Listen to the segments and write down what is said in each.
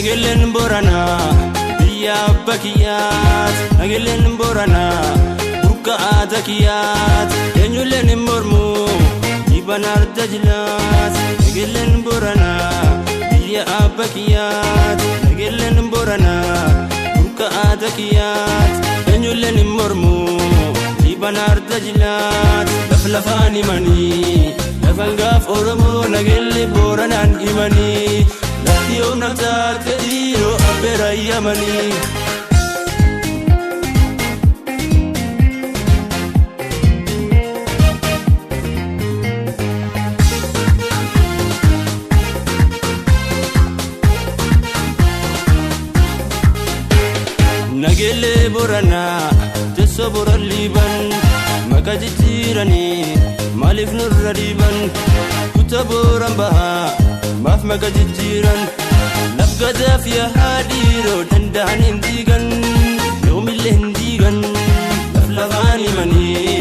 Nageelleen Booranaa biyya abba kiyyaat. Nageelleen Booranaa burqa aadaa kiyyaat. Eenyulleen hin mormu dhiibbaan arda jilaat. Nageelleen Booranaa biyya abba kiyyaat. Nageelleen Booranaa burqa aadaa kiyyaat. Eenyulleen hin mormu dhiibbaan arda jilaat. Laf lafaan himanii lafan gaaf Oromoo nageellee Booranaan himanii. Lafti yoom taate dhiiroo abbeera yamanii. Nageellee Booranaa teessoo Booran liiban maqaa jijjiiranii maaliif nurra dhiiban kutaa Booran bahaa maaf maqaa jijjiiran laf gadaaf yaa dhiiroo danda'an hin diigan yoomillee hin diigan laf lafaan himanii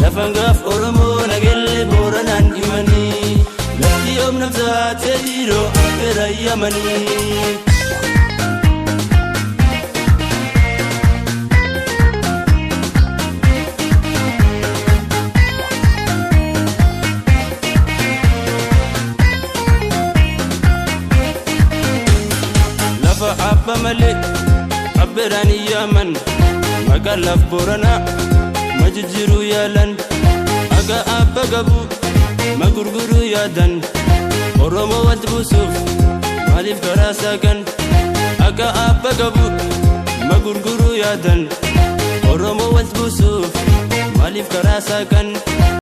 lafan gaaf Oromoo nageellee Booranaan himanii lafti yoom taate dhiiroo affeera yamanii. Lafa abba malee abbeeraan yaaman maqaa laf Booranaa ma jijjiiruu yaalan akka abba qabu ma gurguruu yaadan Oromoo walitti buusuuf maaliif karaa saaqan akka abba qabu ma gurguruu yaadan Oromoo walitti buusuuf maaliif karaa saaqan.